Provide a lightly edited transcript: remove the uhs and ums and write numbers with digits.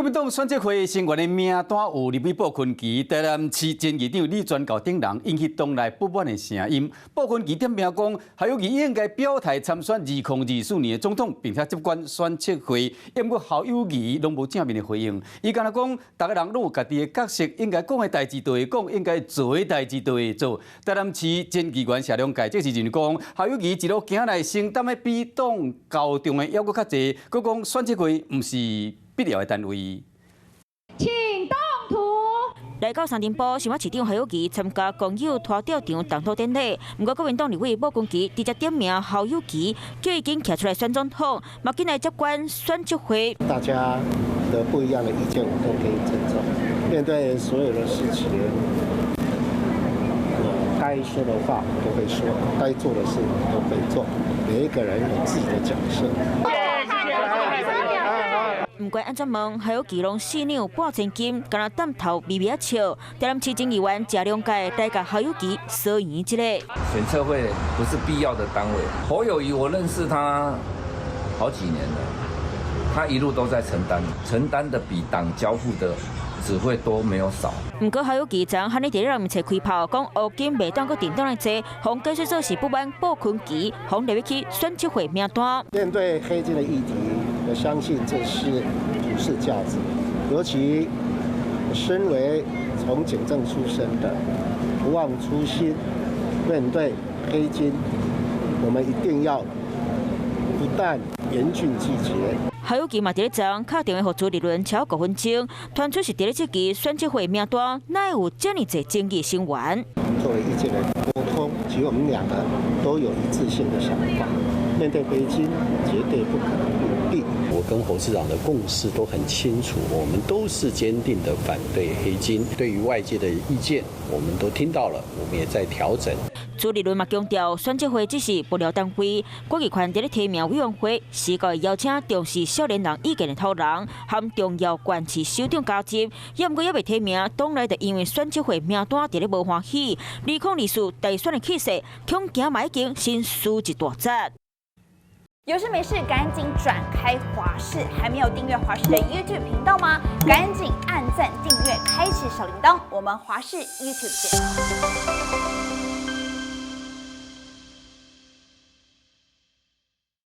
民黨選策會成員的名單有立委布坤琪、台南市前議長李全教等人，引起黨內不滿的聲音。布坤琪點名講，侯友宜應該表態參選2024年的總統，並且接管選策會。毋過侯友宜攏無正面的回應。伊干焦講，逐个人攏有家己的角色，應該講的代誌就會講，應該做的代誌就會做。台南市前議員謝龍介這時陣講，侯友宜一路行來承擔的比黨高中的猶閣較濟，閣講選策會毋是必要的單位。請動土。來到三重埔，新北市長侯友宜參加公有拖吊場動土典禮。毋過國民黨立委布坤琪直接點名侯友宜，叫伊緊徛出來選總統，嘛緊來接管選策會。大家的不一樣的意見，我都可以尊重。面對所有的事情，我該說的話我都會說，該做的事我都會做。每一個人有自己的角色。毋管按怎問，侯友宜攏四兩撥千斤，干焦點頭微微仔笑。台南市前議員謝龍介來共侯友宜說圓這個。選策會不是必要的單位。侯友宜，我認識他好幾年了，他一路都在承擔，承擔的比黨交付的只會多，沒有少。毋過侯友宜昨昏佇咧人面前開炮，講烏金袂當閣陣黨內坐，予解說做是不滿布坤琪，予列入去選策會名單。面對黑金的議題，我相信這是普世價值，尤其身為從警政出身的，不忘初心，面對黑金，我們一定要不但嚴峻拒絕。侯友宜嘛佇咧昨敲電話予朱立倫超過5分鐘，傳出是佇咧這期選策會名單，哪會有這麼濟爭議成員？作為意見的溝通，其實我們兩個都有一致性的想法。面對黑金，絕對不可能回避。我跟侯市長的共識都很清楚，我們都是堅定的反對黑金。對於外界的意見，我們都聽到了，我們也在調整。朱立倫嘛強調，選策會只是幕僚單位，決議權佇咧提名委員會，時會邀請重視少年人意見的頭人，含重要縣市首長加入。也毋過猶未提名，黨內就因為選策會名單佇咧無歡喜，2024大選的氣勢，恐驚嘛已經先輸一大截。有事沒事趕緊轉開華視，還沒有訂閱華視的 YouTube 頻道嗎？趕緊按讚訂閱，開啟小鈴鐺。我們華視 YouTube 見。